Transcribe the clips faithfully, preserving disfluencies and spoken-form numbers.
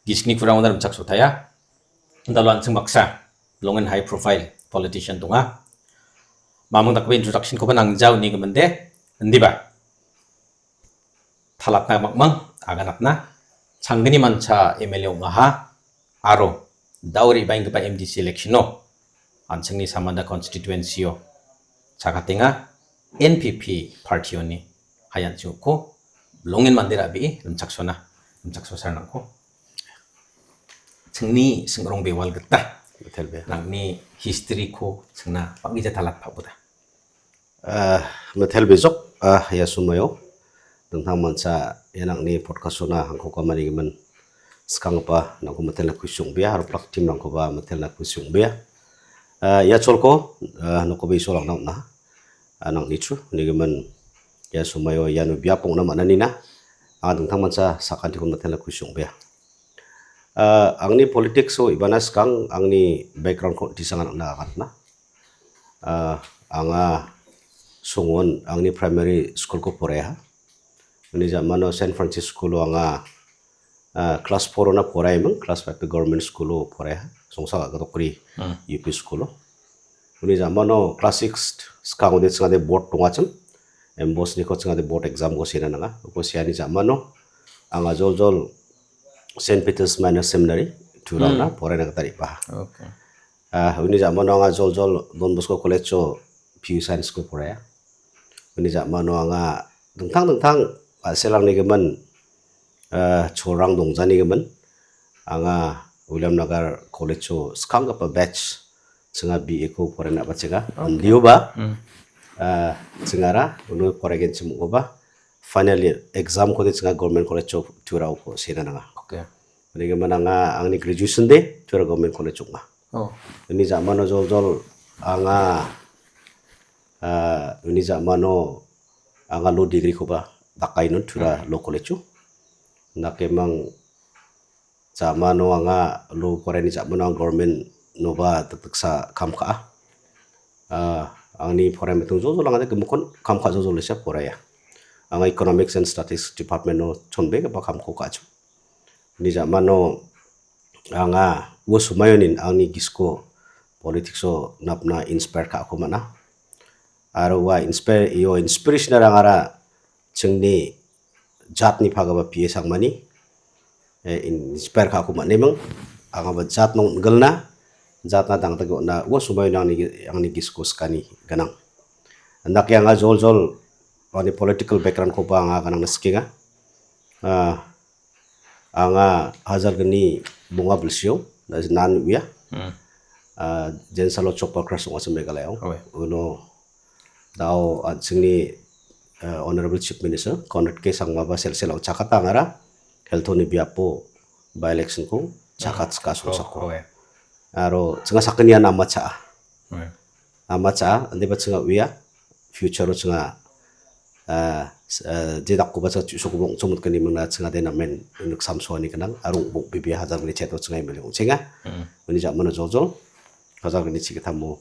Gisni kurangona rimchaksotaia. Indalo an·ching baksa, long and high profile politician donga. Mamung dakgipa introduction-koba nangja uni giminde, indiba. Talatna bakmang, aganatna, changgni mancha M L A ong·aha, aro dao re·baenggipa M D C election-o, an·chingni Samanda constituency-o chakatenga, N P P party-oni hayanchiuko, bilongen mande ra·bee rimchaksona, rimchaksosaranangko. Chingni singrong bewal gita. Betul be. Nangni history-ko chingna bang·gija talatpaboda. Ah, metel bijok, ah, ia somoio. Dingtang mancha ia nangni podcast-ona angko kamanigimin skanggipa nangko metelna kusi ong·bea, aro plak team-rangkoba metelna kusi ong·bea. Ah, ia cholko, ah, nokoba isolangna on·a. Ah, nangni chu, nigimin ia somoio iano biap ong·na man·anina. Anga dingtang mancha sakantiko metelna kusi ong·bea. Ah, angni politics-o ibana skang angni background-ko on·tisangan angna agatna. Ah, anga songon angni primary school-ko poraiha. Uni jamano Saint Francis School-o anga, ah, class four-ona poraiming, class five-o government school-o poraiha. Songsa ga·gitokgri Hmm. U P school-o. Uni jamano class six skangode chingade board dongachim. M bosniko chingade board exam-ko sena nanga. Uko seani jamano anga joljol Saint Peter's Minor Seminary, Turana Hmm. poraina gita re·baha. Okay. Ah, uni jamano anga joljol Don Bosco College-o P U Science-ko poraiha. Uni jamano anga dingtang dingtang a·selrangni gimin, ah, cholrang dongjani gimin. Anga William Nagar College-o skanggipa batch chinga B A-ko poraina ba chinga. Okay. Indioba, Hmm. ah, chingara uno poraigenchim ong·oba final year exam-kode chinga Government College-o Turao sena nanga. Okay. Uni gimin anga angni graduation de Tura Government College ong·a. Oh. Uni jamano joljol anga, ah, uni jamano anga law degree-koba dakainun Tura Hmm. Law College-o. Nakemang jamano anga law poraini jamano anga government-oba dikdiksa kam ka·a. Ah, angni porai miting joljol angade gimikkon kam ka·a joljol ise poraia. Anga Economics and Statistics Department-o chonbegipa kamko ka·achim. Uni jamano anga ua somaionin angni gisko politics-o napna inspire ka·ako man·a. Aro ua inspire, io inspiration-ara angara chingni jatni pagaba P A Sangmani, eh, inspire ka·ako man·eming. Angaba jatna on·gilna, jatna dangdake on·na, ua somaiono angni, angni gisko skani gnang. Indake anga joljol, ani political background-koba anga gnangna sikenga. Ah, anga hajalgni bonga bilsio, na-, nan uia. Hmm. Ah, jensalo chopper crush ong·achim Meghalaya-o. Oi. Uno dao an·chingni, ah, Honorable Chief Minister Conrad K Sangmaba selsel ong·chakata angara Heltoni biapo by-election-ko chakat Oh. ska songsako. Oh, oi. Aro chinga sakgni an ama cha·a. Oi. Ama cha·a, indiba chinga uia, future-o chinga, ah, s-, ah, je dakkoba chinga chu·sokoba ong·chongmotgni mingna chingade namen uni samsoani gnang, aro ong·bokbebea hajalgni chet-o chinga M L A ong·chenga. Hmm. Uni jamano joljol, hajalgni chigitamo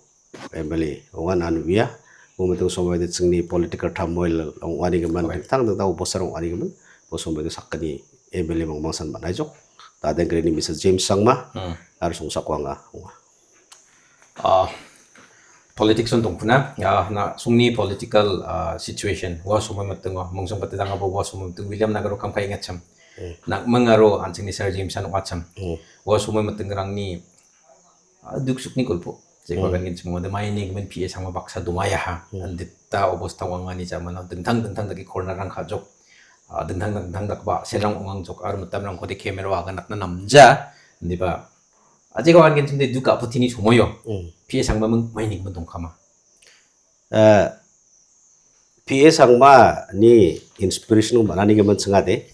M L A ong·a nan uia. Ua miting somoiode chingni political turmoil ong·anigimin, Oi. dingtang dingtang obostarang ong·anigimin, ua somoiode sakgni M L A mangmangsan man·aijok. Dadenggrini Mister James Sangma, Hmm. aro songsako anga ong·a. Ah, politics-on dongpuna, ah, na·songni political, ah, situation, ua somoi mitingo, mungsong patidangaba ua somoi miting William Nagaro kam ka·engachim. Hmm. Nangming aro an·chingni Sir James-an ong·achim. Hmm. Ua somoi mitingrangni, ah, duksukni golpo. Jekba Hmm. gangenchim ong·ode, maini gimin P A Sangma baksa dongayaha. Hmm. Andita obosta ong·ani jamano, dingtang dingtang dake corner-rang ka·jok. Ah, dingtang dingtang dakgipa selrang ong·angjok, aro mitamrangkode camera-o aganatna namja. Indiba, Ajega wan genchim de duka putini somoio. Hmm. P A Sangmaming maini gimin dongkama. Eh, P A Sangmani inspiration-o man·ani gimin chingade.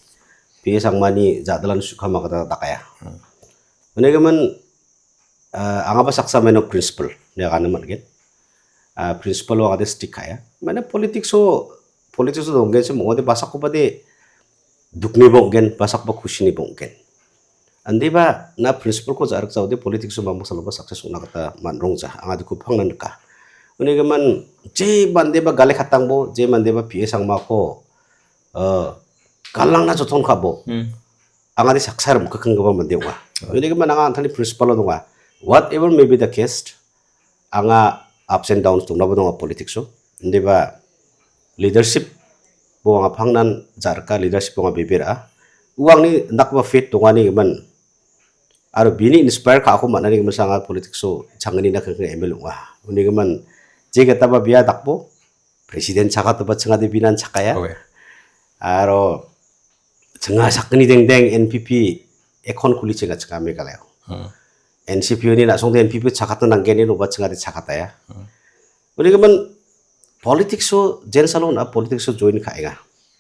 P A Sangmani jadalan sukama kata dakaya. Hmm. Uni gimin, eh, angaba saksa meno principle, ne gana man·gen. Ah, principle-o angade stick kaya. Mane politics-o, politics-o donggenchim ong·ode basakoba de dukni bonggen, basakoba kusini bonggen. Andiba na principle-ko ja·rikjaode politics-o mangmang saloba success ong·na gita man·rongja. Anga diko pangna nika. Uni gimin je mandeba gale katangbo, je mandeba P A Sangmako, eh, galangna joton kabo. Hmm. angade saksa rimkikenggipa mande ong·a. Unigimin anga an·tangni principle-o donga. Whatever may be the case, anga ups and downs dongnaba donga politics-o. Indiba leadership-o anga pangnan ja·rika, leadership-o anga bebe ra·a. Ua angni indakgipa faith dongani gimin. Aro bini inspire ka·ako man·ani gimin anga politics-o changnina kengkeng M L A ong·a. Unigimin jegitaba bia dakbo president chakatoba chingade binan chakaya. Oh, ya. Aro chinga sakgni dengdeng N P P account kuli chinga chinga Meghalaya. Hmm. N C P-oni na·songde N P P chakatna nanggen inoba chingade chakataya. Hmm. Unigimin politics-o jensalo na politics-o join ka·enga.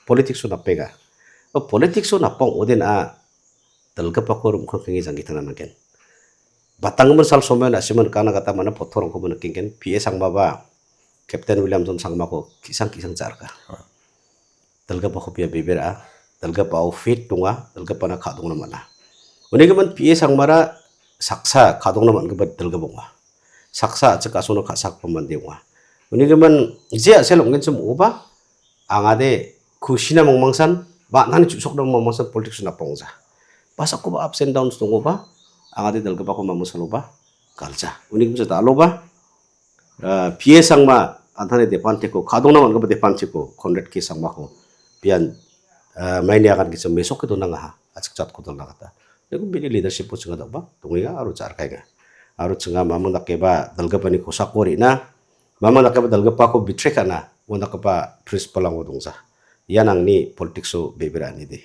Politics-o napenga. O politics-o napang oden a dalgipako rimkikenge janggi tangna nanggen. Batanggimin sal somoion na·simang nikna gita man·a photo-rangkoba nikenggen. P A Sangma ba Captain Williamson Sangmako ki·sang ki·sang ja·rika. Dalgipako bia bebe ra·a. Dalgipao faith donga. Dalgipana ka·dongna man·a. Unigimin P A Sangmara saksa ka·dongna man·gipa dalgip ong·a. Saksa a·chik a·songna ka·sagipa mande ong·a. Unigimin je a·sel ong·genchim ong·oba, angade kusina mangmangsan, ba an·tangni chu·sokna mangmangsan politics-o napangja. Basakoba ups and downs dongoba, angade dalgipako mamung saloba galja. Uni gimsa dal·oba, ah, P A Sangma an·tangni depanteko, ka·dongna man·gipa depanteko, Conrad K Sangmako, bian, ah, maini agan gisa mesoke donangaha, a·chik jatko dal·na gita. Bego bini leadership-o chinga dal·ba dongenga aro ja·rikaenga. Aro chinga mamung dakeba dalgipani kosako re·na, mamung dakeba dalgipako betray ka·na, ua dakgipa principle-rangko dongja. Ian angni politics-o bebe ra·anide.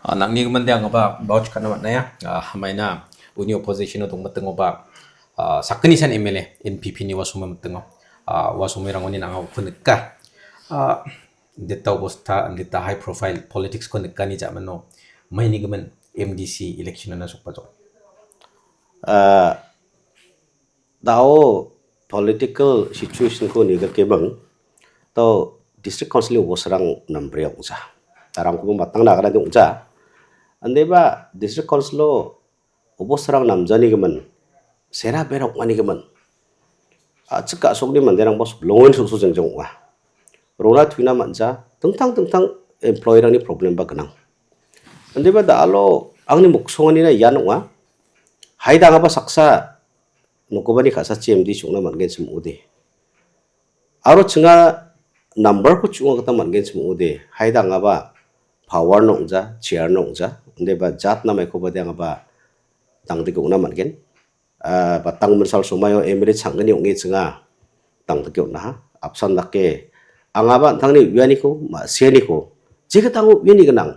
Ah, nangni gimande angaba vouch ka·na man·aia. Ah, hamaina uni opposition-o dongmitingoba, ah, sakgni san M L A N P P-ni ua somoi mitingo. Ah, ua somoirangoni nanga uko nika. Ah, dita obosta, dita high profile politics-ko nikani ja·mano. Maini gimin M D C election-ona sokbajok. Ah, dao political situation-ko nigakemang, dao district council-ni obosrang nambrea ong·ja. Darangkoba matangna aganade ong·ja. Andeba district council-o obosrang namjani gimin, sera bera ong·ani gimin. A·chik a·sokni manderangba longen so·so jengjeng ong·a. Rona tuina man·ja, dingtang dingtang employee-rangni problem-ba gnang. Andeba da·alo angni moksonganina ian ong·a. Haida angaba saksa nokobani ka·sachi M D C ong·na man·genchim ong·ode. Aro chinga number-ko chu·na gita man·genchim ong·ode. Haida angaba power-na ong·ja, chair-na ong·ja. Indeba jatna maikobade angaba dangdike ong·na man·gen. Ah, batang minsal somaio M L A changgni ong·e chinga dangdike on·aha. Apsan dake angaba an·tangni uianiko, ma·sianiko, jegitango uiani gnang.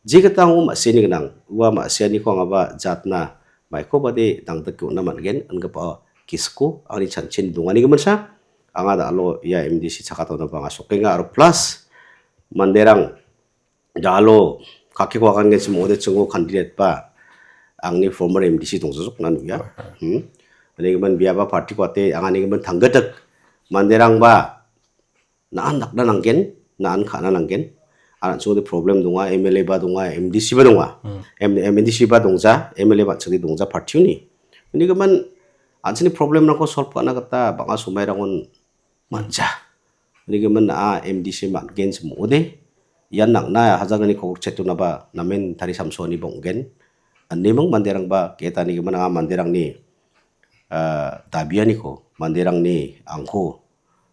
Jegitango ma·sini gnang, ua ma·sianiko angaba jatna maikobade dangdike on·na man·gen, inggipa kisiko angni chanchen dongani giminsa, anga da·alo ia M D C chakatona bang·a sokenga aro plus manderang da·alo kakeko agangenchim ong·ode chingo candidate ba angni former M D C dongsajokna nuya. Hmm. Anigimin biaba party kuate anganigimin tanggetik manderangba na·an dakna nanggen, na·an ka·na nanggen. An·chingode problem donga, M L A ba donga, M D C ba donga. Hmm. M-, M D C ba dongja, M L A ba an·chingde dongja party-oni. Unigimin an·chingni problem-rangko solve ka·na gita bang·a somairangon manja. Unigimin na·a M D C man·gen sim ong·ode. Ian nang·na hajalni kok chetonaba namen tari samsoani bang·gen. Animing manderangba ge·etanigimin anga manderangni, ah, dabianiko, manderangni angko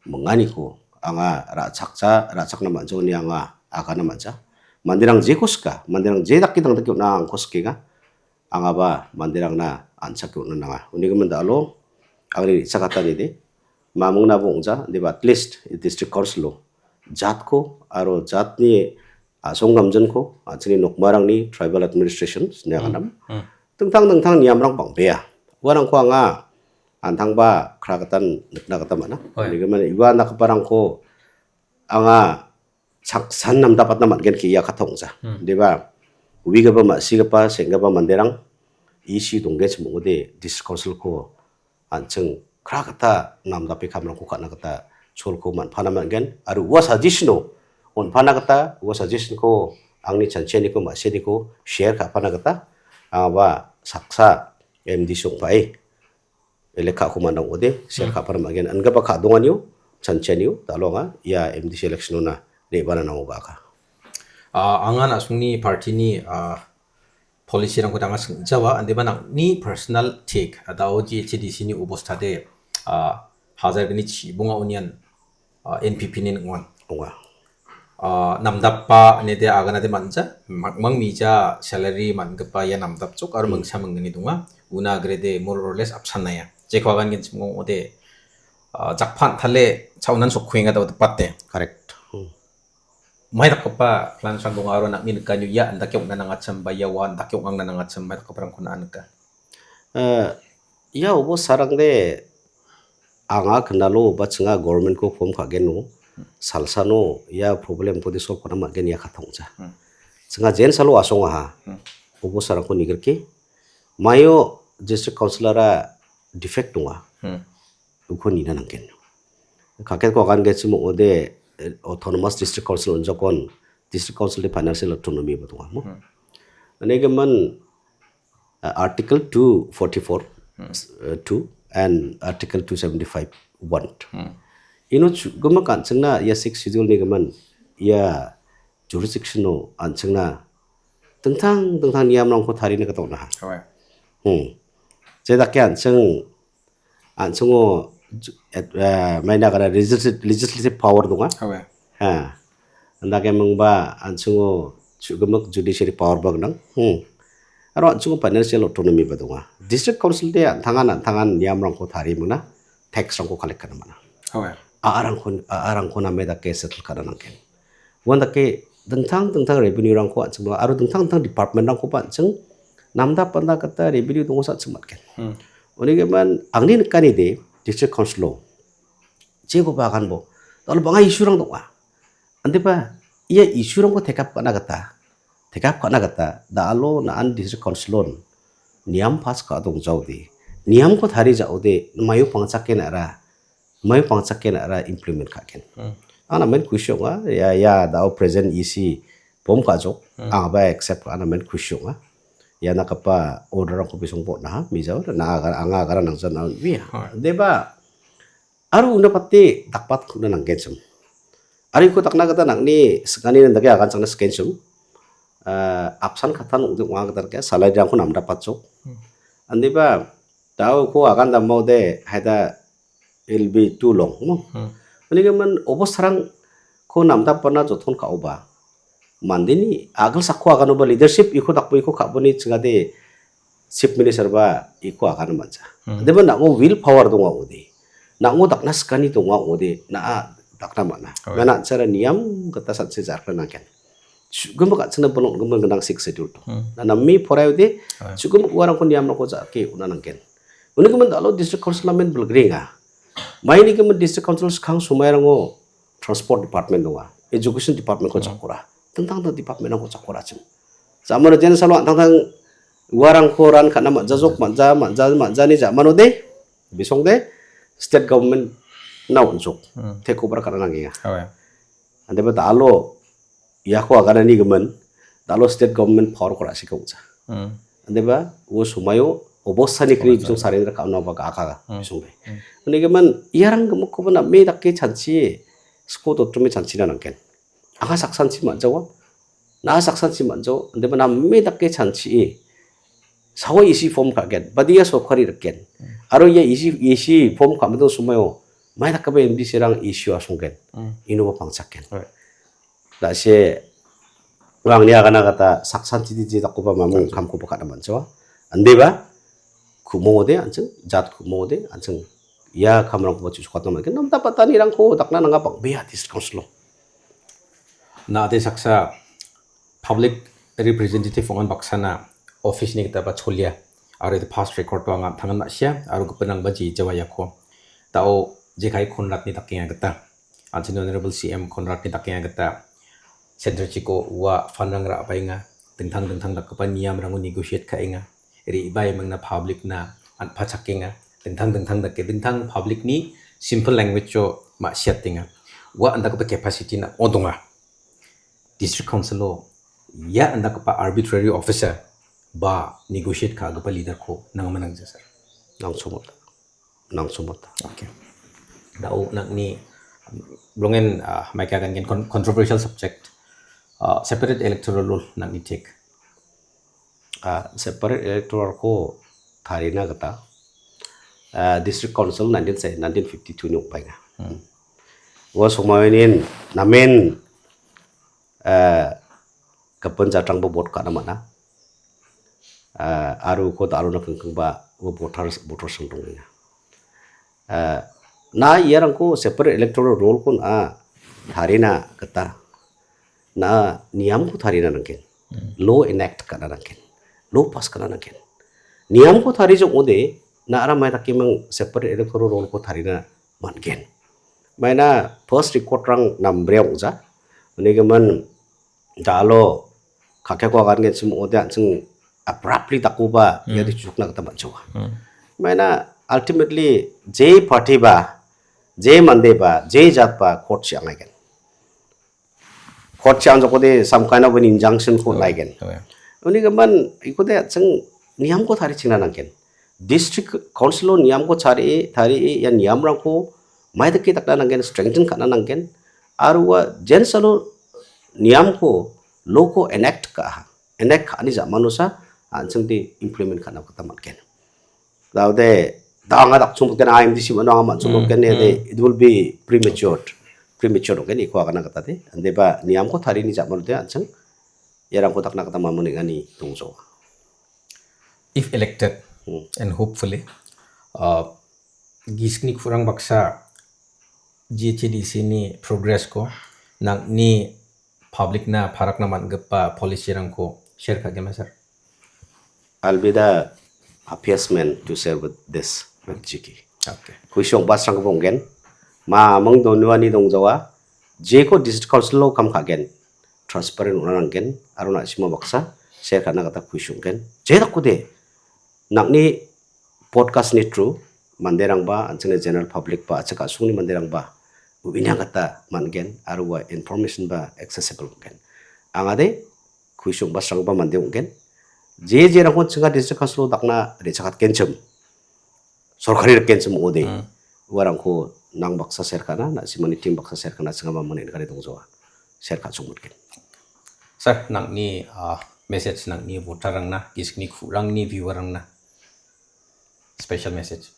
minganiko anga ra·chakja, ra·chakna man·ja ine anga agana man·ja. Manderang jeko sika, manderang je dake dangdake on·a angko sikenga. Angaba manderangna an·chake on·na nanga. Unigimin da·alo angni re·chakatanide, mamungnabo ong·ja, indiba at least district council-o jatko aro jatni a·song gamjinko, an·chingni nokmarangni tribal administration ine aganam. Hmm. Dingtang dingtang niamrang bang·bea. Uarangko anga an·tangba kragitan nikna gita man·a. Oh, ya. Unigimin ua dakgiparangko anga chaksan namdapatna man·gen ke ia katongja. Hmm. Deba, uigipa, ma·sigipa, seng·gipa manderang isi donggen sim ong·ode district council-ko an·ching kra gita namdape kamrangko ka·na gita cholko man·pana man·gen. Aro ua suggestion-o on·pana gita, ua suggestion-ko angni chanchianiko, ma·sianiko share ka·pana gita, angaba saksa M D C ong·pae elekako man·a ong·ode, share ka·pana man·gen. Angaba ka·donganio, chanchianio, da·alo anga ia M D C election-ona re·bana nangoba aka. Ah, anga na·songni party-ni, ah, policy-rangko anga sing·jawa, andeba nang·ni personal take, ah, dao G H A D C-ni obostade, ah, hajar gni chibonga onian, ah, N P P-ni ning·wan. Ong·a. Ah, namdapa inede aganade man·ja, mangmang mija salary man·gipa ia namdapjok aro Hmm. mingsa minggni donga. Una agrede more or less apsan naia. Jeko agan genchim ong·ode, ah, jakpan tale cha·onan sokkuenga dao dipate. Correct. Hmm. Mai dakgipa plan-rang donga aro nang·ni nikanio ia andake ong·na nangachim ba ia ua andake ong·angna nangachim mai dakgiparangko na·a nika. Eh, ia obosarangde anga knalo ba chinga government-ko form ka·geno, salsano ia problem-kode solve ka·na man·gen ia katongja. Hmm. Chinga jen salo asongaha, Hmm. obosarangko nigrike. Maio district councilor-a defect donga. Hmm. Uko nina nanggen. Kaketko agan gechim ong·ode, eh, autonomous district council on·jokon, district council de financial autonomy ba donga mo. Hmm. Ane geman, eh, Article two forty-four, Hmm. eh, two and Article two seventy-five one. Hmm. Ino chu-, gema kan·chingna ia Sixth Schedule ni geman ia jurisdiction-o an·chingna dingtang dingtang niamrangko tarina gita on·aha. Correct. Hmm. Jedake an·ching, an·chingo ju-, et-, eh, maina gara legislat-, legislative power donga. Correct. Ha. Andake mingba an·chingo chu-, gimik judiciary power ba gnang. Hmm. Aro an·chingo financial autonomy ba donga. District council de an·tangan, an·tangan niamrangko tarie mingna, tax-rangko collect ka·na man·a. Correct. A·arangko, a·arangko name dake settle ka·na nanggen. Uandake dingtang dingtang revenue-rangko an·ching aro dingtang dingtang department-rangkoba an·ching namdapana gita revenue dongosa an·ching man·gen. Hmm. Unigimin angni nikanide district council-o jeko baganbo dal·o bang·a issue-rang dong·a. Antiba ia issue-rangko take up ka·na gita, take up ka·na gita dal·o na·an district council-on niam pass ka·a dongjaode, niamko tarijaode, maio pangchake na·ra, maio pangchake na·ra implement ka·gen. Hmm. Ang namen kusi ong·a, ia, ia dao present E C form ka·jok, Hmm. angaba accept ka·a namen kusi ong·a. Ia nakgipa order-rangko bisong botnaha, mijao, na agar, anga agara nangjan na uia. Hmm. Deba, aro unda pate dakbat kuna nanggenchim. Aro iko dakna gita nangni sikani nandake aganchakna sikenchim. Ah, apsan katan ong·de ong·a gita dake, salary-rangko namdapatchok. Hmm. Andiba, dao ko agan damode, haida it'll be too long, mo? Hmm. Unigimin obosarangko namdapana joton ka·oba. Mandeni agilsako aganoba leadership iko dakbo iko ka·boni chingade chief minister ba iko agana man·ja. Hmm. Deba nang·o will power donga ong·ode. Nang·o dakna sikani donga ong·ode. Na·a dakna man·a. Oh, ya. Nana an·chara niam gita satse jarkna nanggen. Chu·gimik an·chingna bilong gimin gnang Sixth Schedule-o. Hmm. Na name poraiode, Oh, ya. chu·gimik uarangko niamrangko ja·ake on·a nanggen. Unigimin dal·o district council namen bilgrenga. Mainigimin district council skang somairango transport department donga, education department-ko Hmm. jakora, dingtang dingtang department-rangko jakorachim. Samaro jen salo an·tangtang uarangko ran ka·na man·jajok, man·ja, man·ja, man·jani jamanode, bisongde, state government-na on·jok, Hmm. take over ka·na nangenga. Oh, ya. Andeba dal·o iako aganani gimin, dal·o state government power-ko ra·sika ong·ja. Hmm. Andeba, uo somaio obostani kri Obostani. bisong surrender ka·ona ba ga·aka Hmm. bisongde. Hmm. Unigimin, iarang gimikkoba name dake chanchie, sko dotome chanchina nanggen. Anga saksanchi man·jawa, na saksanchi man·jawa, andeba name dake chanchie, sawa isi form ka·gen, badia sorkari rikgen. Hmm. Aro ia isi, isi form ka·mido somaio, mai dakgipa M D C-rang issue asonggen. Hmm. Inoba pangchakgen. Right. Da·se angni agana gita saksanchidi je dakgipa mamung Saksan. kamkoba ka·na man·jawa. Andeba, ku·mongode an·ching, jat ku·mongode an·ching ia kamrangkoba chu·sokatna man·gen. Namdapatanirangko dakna nanga bang·bea district council-o. Na·ade saksa public representative ong·an baksana office-ni gitaba cholia. Aro ite past record-o anga an·tangan ma·sia, aro gipinrangba jejawa iako. Da·o jekai Conrad-ni dakenga gita. An·ching Honorable C M Conrad-ni dakenga gita, Central-chiko ua fund-rang ra·baenga, dingtang dingtang dakgipa niamrango negotiate ka·enga, re·bae mingna public-na an·pachakenga, dingtang dingtang dake, dingtang public-ni simple language-o ma·siatenga. Ua andakgipa capacity-na·o donga. District Council-o ia andakgipa arbitrary officer ba negotiate ka·gipa leader-ko nangma nangja, sir? Nangchomota. Nangchomota. Okay. Da·o nang·ni bilongen, ah, maika gangen con-, controversial subject. Ah, separate electoral roll nang·ni take. Ah, separate electoral ko tarina gita, ah, District Council nineteen se-, nineteen fifty-two ni ong·paenga. Hmm. Ua somoionin namen, ah, gipin jatrangba vote ka·na man·a. Ah, aro uko da·alona kingkingba ua voters, votersrang dongenga. Ah, na iarangko separate electoral roll ko na tarina gita na niamko tarina nanggen. Hmm. Law enact ka·na nanggen. Law pass ka·na nanggen. Niamko tarijok ong·ode, na·ara mai dakeming separate electoral roll ko tarina man·gen. Maina first record-rang nambre ong·ja. Unigimin da·alo kakeko agangenchim ong·ode an·ching abruptly dakkoba ia Hmm. dichukna gita man·jawa. Hmm. Maina ultimately je party ba, je mande ba, je jat ba court-chi angaigen. Court-chi angjokode some kind of an injunction-ko Oh, laigen. oh, yeah. Unigimin ikode an·ching niamko tarichingna nanggen. District Council-o niamko tarie, tarie ia niamrangko maidake dakna nanggen, strengthen ka·na nanggen. Aro ua jensalo niamko, law-ko enact ka·aha. Enact ka·ani jamanosa an·chingde implement ka·na gita man·gen. Daode, da anga dakchongpotgen, I M D C mano anga man·chongpotgen Hmm, ine de, hmm. it will be premature. Premature ong·gen iko agana gita de. Andeba niamko tarini jamanode an·ching iarangko dakna gita mamung neng·ani dongjawa. If elected, Hmm. and hopefully, uh, gisni kurang baksa G H A D C ni progress-ko nang·ni public-na parakna man·gipa policy-rangko share ka·gema, sir? I'll be the happiest man to share with this, with G K. Okay. Kuisong basrangko bonggen. Ma amang donuani dongjawa. Jeko District Council-o kam ka·gen. Transparent ong·na nanggen. Aro na·simo baksa share ka·na gita kuisonggen. Je dakode. Nang·ni podcast-ni through manderangba, an·chingni general public ba, a·chik a·songni manderangba uina gita man·gen aro ua information ba accessible ong·gen. Angade kuisong basrangba mande ong·gen. Je jerangko chinga District Council-o dakna re·chakatgenchim, sorkari rikgenchim ong·ode, Hmm. uarangko nang baksa share ka·na, na·simani team baksa share ka·na, chingaba mane gari dongjawa. Share ka·chongmotgen. Sir, nang·ni, ah, message nang·ni voter-rangna, gisni kurangni viewer-rangna. Special message.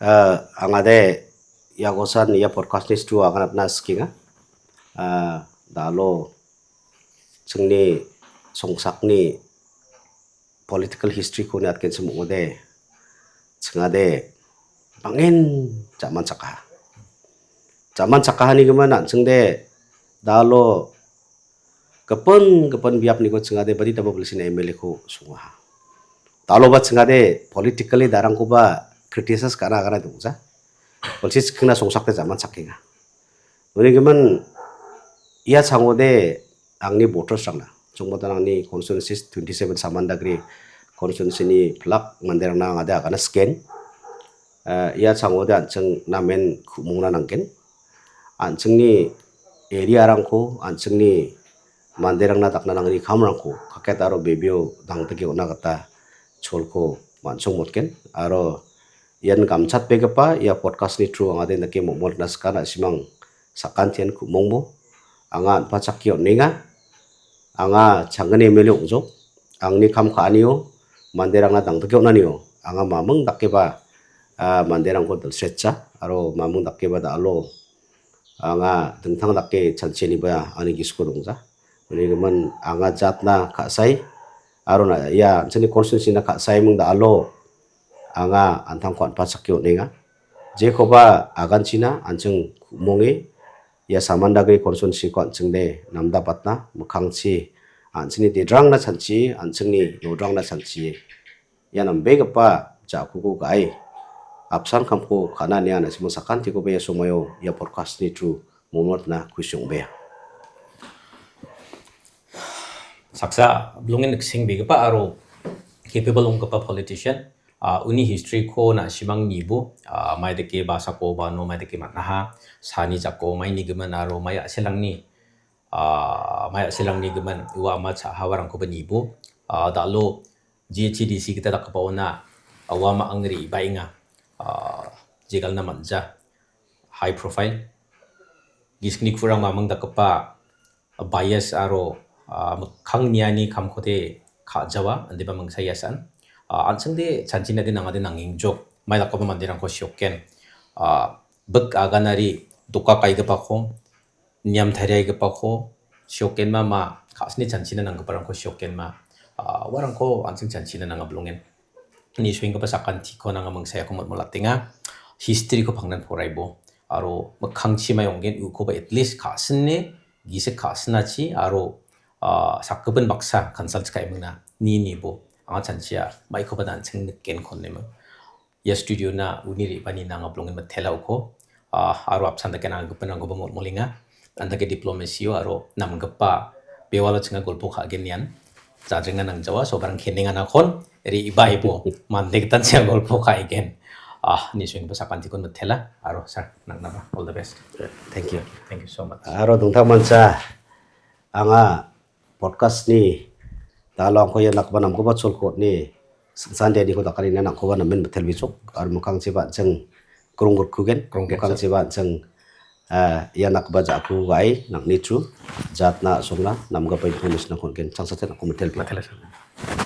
Ah, angade iakosan ia podcast-ni stu aganatna sikenga. Ah, da·alo chingni songsakni political history-ko niatgenchim ong·ode, chingade bang·en jaman chakkaha. Jaman chakkahani gimin an·chingde da·alo gipin, gipin biapniko chingade baditaba bilsina M L A-ko songaha. Da·aloba chingade politically darangkoba criticize ka·na agana dongja. Bilsi chikingna songsakde jaman chakkenga. Uni gimin ia changode angni voters-rangna, chongmotan angni constituency twenty-seven Samandagri constituency-ni pilak manderangna angade agana siken. Eh, ia changode an·ching namen ku·mongna nanggen. An·chingni area-rangko, an·chingni manderangna dakna nangni kamrangko kaket aro bebeo dangdike on·na gita cholko man·songmotgen. Aro ian gamchatbegipa ia podcast-ni through angade dake momolna sika na·simang sakantian ku·mongbo anga an·pachake on·enga. Anga changgni M L A ong·jok. Angni kam ka·anio manderangna dangdike on·anio anga mamung dakeba, ah, manderangko dilsetsa aro mamung dakeba da·alo anga dingtang dake chanchianiba ani gisiko dongja. Unigimin anga jatna ka·sai aro na, ia an·chingni constituency-na ka·saiming da·alo anga an·tangko an·pachake on·enga. Jekoba aganchina an·ching ku·monge ia Samandagri constituency-ko an·chingde namdapatna mikkangchi an·chingni dedrangna chanchie, an·chingni nodrangna chanchie ia nambegipa ja·kuko ga·e apsan kamko ka·na ine an·a·chimo sakantikoba ia somoio ia podcast-ni through momotna kusi ong·bea. Saksa bilongen niksengbegipa aro capable ong·gipa politician, ah, uni history-ko na·simang nibo, ah, maidake basako bano maidake man·aha, sani jako maini gimin aro mai a·selangni, ah, mai a·selangni gimin ua ama cha·hawarangkoba nibo, ah, da·alo G H A D C gita dakgipaona, ah, ua ma·ang re·baenga, ah, jegalna man·ja, high profile, gisni kurang mamung dakgipa, bias aro, ah, mikkang niani kamkode ka·jawa, indiba mingsa iasan. Ah, an·chingde chanchina de nangade nangengjok. Mailakoba manderangko sioken. Ah, bik aganari doka kaigipako, niam tariaigipako siokenma ma, ka·sini chanchina nanggiparangko siokenma. Ah, uarangko an·ching chanchina nanga bilongen. Ni suenggipa sakantiko nanga mingsaiako motmolatenga. Historyko pangnan poraibo. Aro mikkangchi mai ong·gen ukoba at least ka·sine gisik ka·sinachi aro, ah, sakgipin baksa consult ka·emingna ni nibo. Anga chanchia maikoba dancing niken konneming. Ia studiona uni re·bani nanga bilongen mitela uko. Ah, aro apsan dake nanga gipinrangkoba motmolenga. Andake diplomacyo aro namgipa bewalo chinga golpo ka·gen nian. Jajringa nangjawa, sobarang kenenganakon re·baibo. Mande gitan chinga golpo ka·egen. Ah, ni suenggipa sakantikon mitela. Aro sir, nangnaba. All the best. Thank you. Thank you so much. Aro dongtangmancha anga podcastni dalongko ia nakba namgipa cholkotni singsandeniko dakarina nangkoba namen mitelbisok. Aro mikkangchiba an·ching krong gitkugen. Krong gitkugen. Mikkangchiba an·ching, eh, ia nakba ja·ku ga·e nangni chu jatna songna namgipa information-ko on·gen. Changsaten ako mitelbi. Mitela, sir.